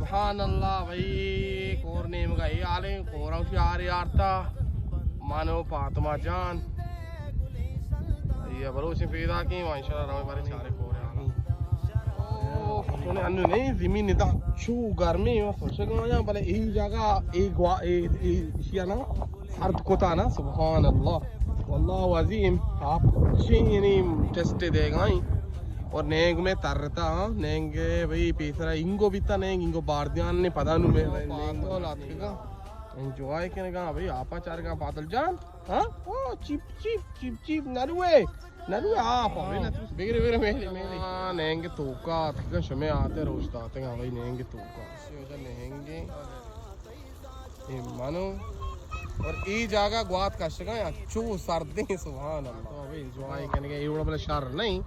سبحان اللہ بھائی، کور نیمگا اے حال ایں، کور ہم شی آرے آرتا، من و فاطمہ جان۔ یہ بلوچیں پیدا کی، ما انشاءاللہ رویں بارے چارے کور حال۔ او، سنے انو نہیں، زمین ندا چو گرمی و سوچگا یا، بلے ای جگہ، ای گوا، ای، ای، شیا نا، سرد کتا نا، سبحان اللہ۔ واللہ عظیم، آپ چین یعنی ٹیسٹ دے گائیں۔ اور نینگ میں ترتا، ہاں، نینگ بھئی پیسرا انگو بیتا، نینگ انگو باردیان نے پدا نو میں۔ پاتول آتکگا، انجوائے کنگا، بھئی آپا چارگا پاتول جان، ہاں؟ او چپ چپ چپ چپ، نروے، نروے، آپ، بگرے، بگرے، میلے، میلے۔ ہاں، نینگ توکا آتکگا، شمے آتے روش داتگا، بھئی نینگ توکا۔ نینگ اے منو۔ اور ای جاگہ گوات کشگا یا چو سردیں، سبحان اللہ۔ تو ابھی انجوائے کنگے، ای وڑا بلے شر نہیں۔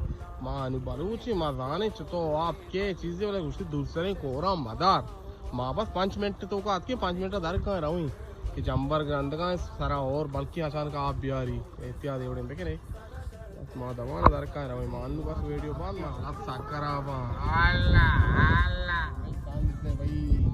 ما انو بلوچی، ما زانے چتو آپ کے چیزیں، بلے گوشتی دور سریں کورا مدار۔ ما بس پنچ منٹ توکا آتکیں، پنچ منٹ در کن رویں کہ جمبر گرندگا سرا اور بلکہ اچانک آپ بیاری، احتیاط ایوڑیں بکنے۔ ما دوان درکار رویں، ما انو بس ویڈیو بند، ما حالت سک خراب آں۔ اللہ، اللہ۔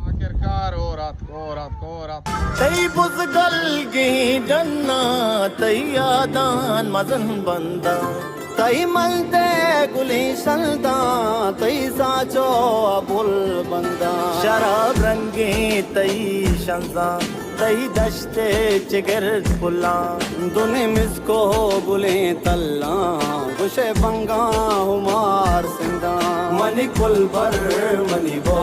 آخر کار اور رات کو، رات کو، رات کو۔ تئی بزگلگیں ڈناں، تئی یاداں مزن بنداں، تئی ملدے گلیں شلداں، تئی ساچو ابل بنداں، شراب رنگیں تئی شنزاں، تئی دشت ءِ چگرد پلاں، دو نمسکو گلیں تلاں، گوشئے بنگاں ہمار سنداں۔ منی کلبر، منی بو